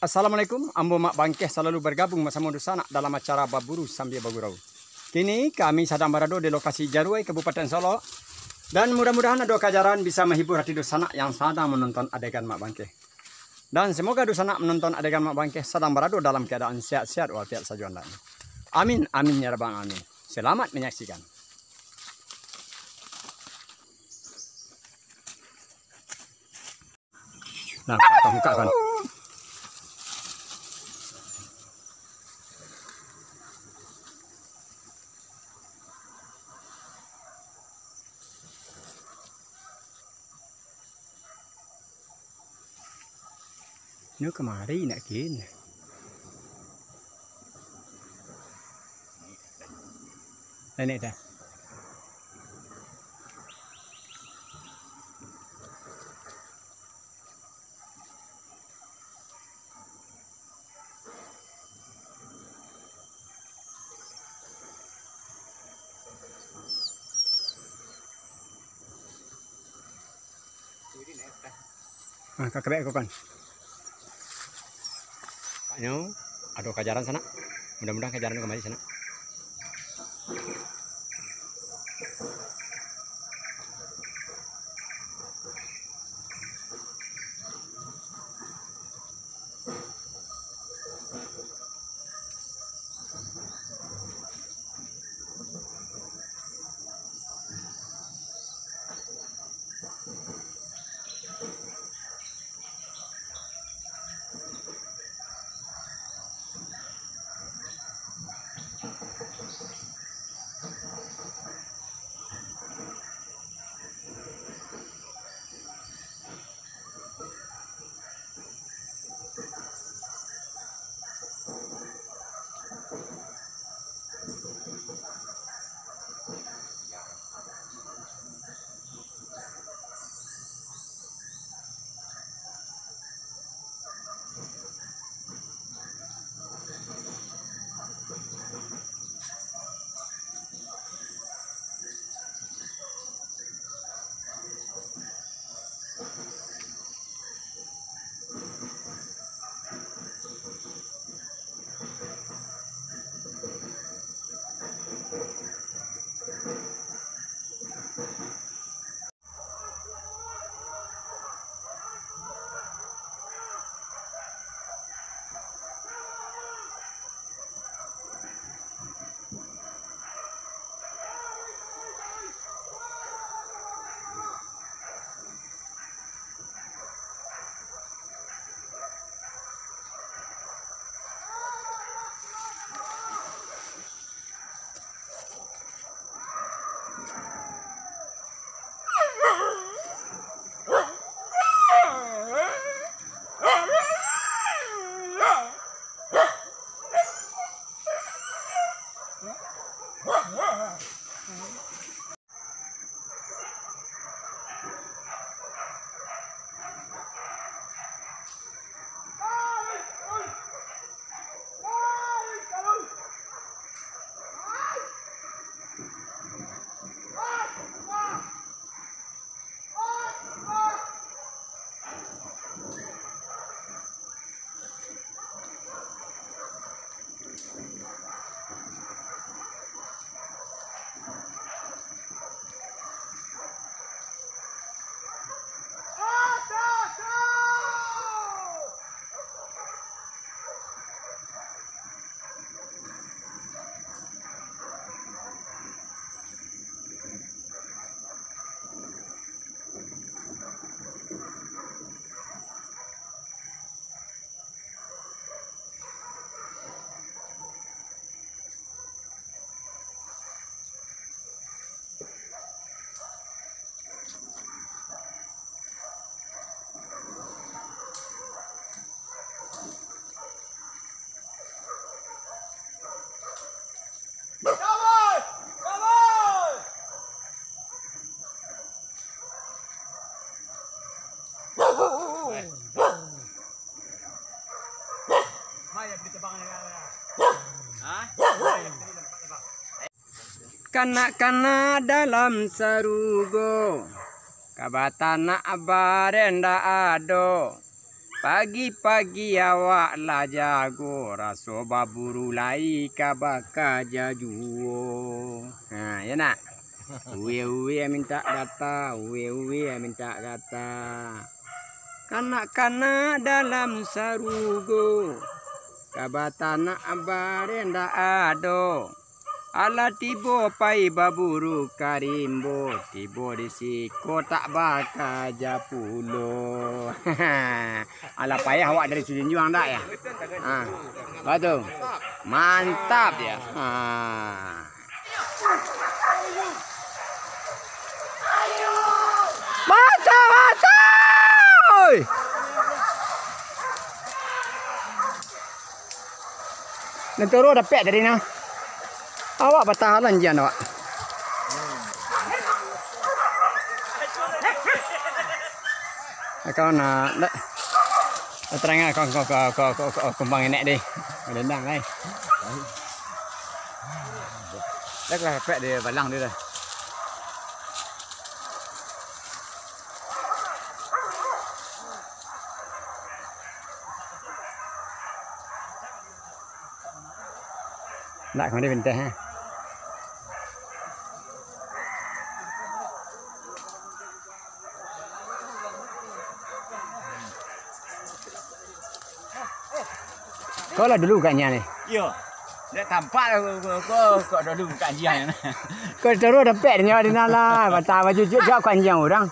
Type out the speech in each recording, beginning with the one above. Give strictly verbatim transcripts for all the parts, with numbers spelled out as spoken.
Assalamualaikum, ambo Mak Bangkeh salalu bargabung basamo dunsanak dalam acara Baburu Sambia Bagurau. Kini kami sadang barado di lokasi Jaruai, Kabupaten Solok, dan mudah-mudahan ado kajaran bisa mahibur hati dunsanak yang sadang manonton adegan Mak Bangkeh. Dan semoga dunsanak manonton adegan Mak Bangkeh sadang barado dalam keadaan sehat-sehat walafiat sajo andaknyo. Amin, amin ya rabbal alamin. Selamat menyaksikan. Nah, buka kan. Nyo kamari nak kin. Nenek dah. Nah, ka kerek ko kan. Paknyo, ado kajaran sanak. Mudah-mudahan kajaran kamari sanak. Kanak-kanak dalam sarugo, ka batanak barenda ado. Pagi-pagi awak lah jago, raso baburu lai ka bakaja juo. Ha, yo nak? Uwe-uwe mintak gata, uwe-uwe mintak gata. Kanak-kanak dalam sarugo, ka batanak barenda ado. Alah tibo pai baburu ka rimbo, tibo di siko tak bakaja pulo. Alah payah awak dari Sijunjuang dak ya? Ha. Batul. Mantap ya. Ha. Mantap, mantap. Oi. Nan toro dapek tadi nah. Awak batahan anjiang awak. Kawan nak, nak. Terang ah, kau, kau, kau, kau, kau, kau, kumbang enek deh. Dendang, eh. Dah kelah dapek dia balang dia dah. Ndak, kama dia binteh, ha? Kau lah dulu bukaknyo ni. Iyo. Ndak tampak lah kau, kau, kau, kau dulu bukak anjiang. Kau taruh dapek nyo di nan lah. Patah baju juk, juk kau anjiang urang.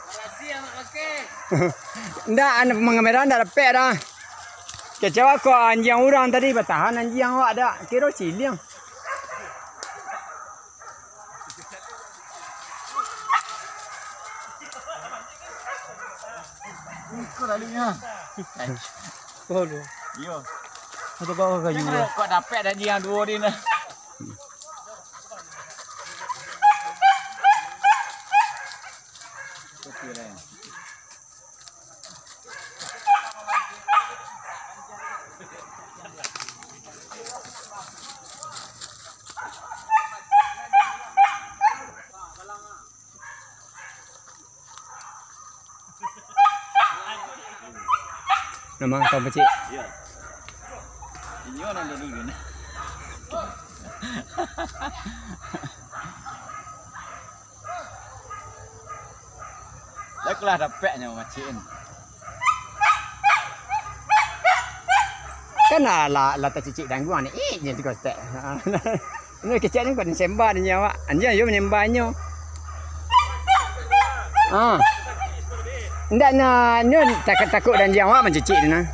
Ndak, anu, mangamera ndak dapek dah. Kecewa kau anjiang urang tadi, batahan anjiang awak dak. Kiro ciliang. Ikut lalunya. Oh, lu. Iyo. Atau kau kayu. Kok dapek dah anjiang duo ni nah. Nama kau pacik? Iyo. Inyo nan dulu ni. Dah kelah dapek nyo macik ni. Kan lah, lah, lah tacicik tangguang ni. Eh, je tiga step. Ini kecek ni bukan sembah dia awak. Anjiang yo menyembah nyo. Ah. Ndak na, nyo takut, takut dan anjiang awak mancicik dia nah.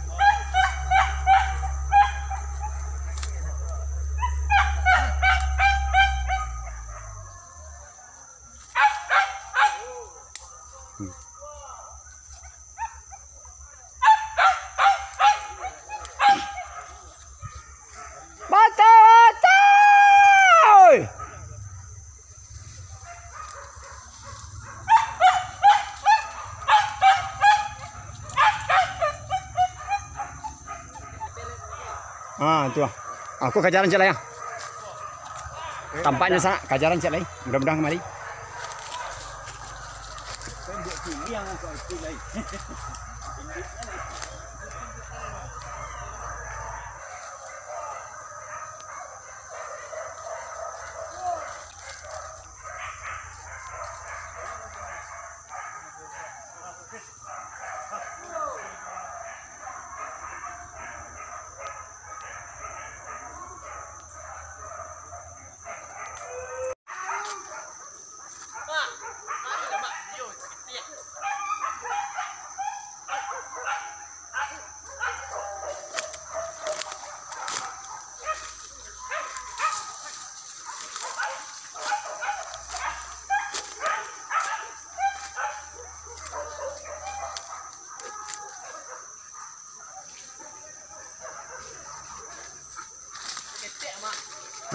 Batai-batai! Ah, tu lah. Aku kajaran cek lai, ah. Tampaknyo sangat kajaran cek lai. Mudah-mudahan kamari.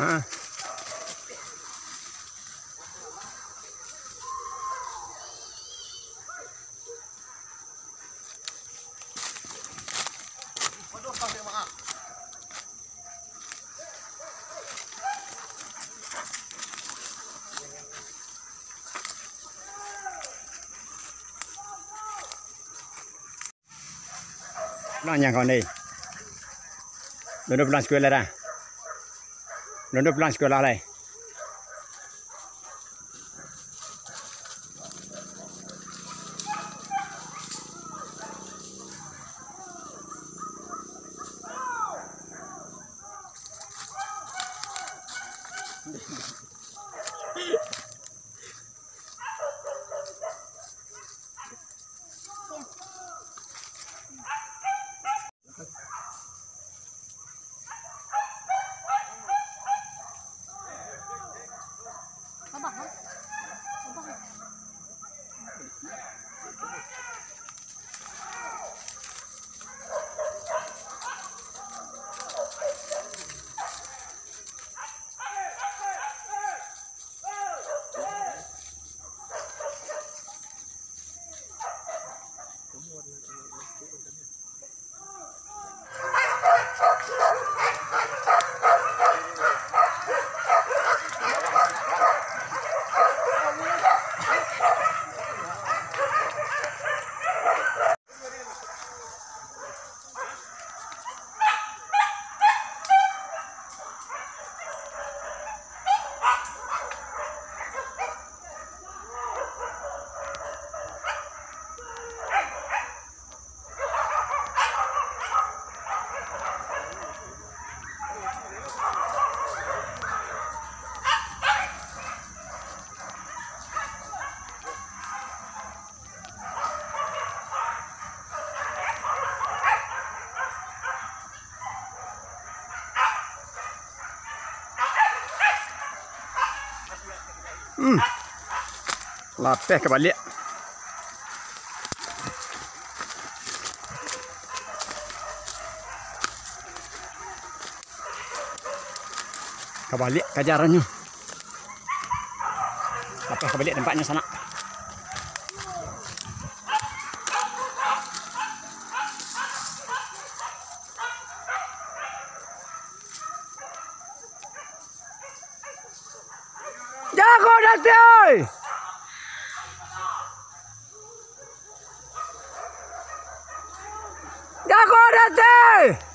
Ha. Pulang nyo kawan deh. Dondo pulang sikolah dah. Dondo pulang sikolah lai. Hmm. Lapeh ka baliak. Ka baliak kajarannyo. Lapeh ka baliak tampaknyo sanak. Jago dati! Jago dati!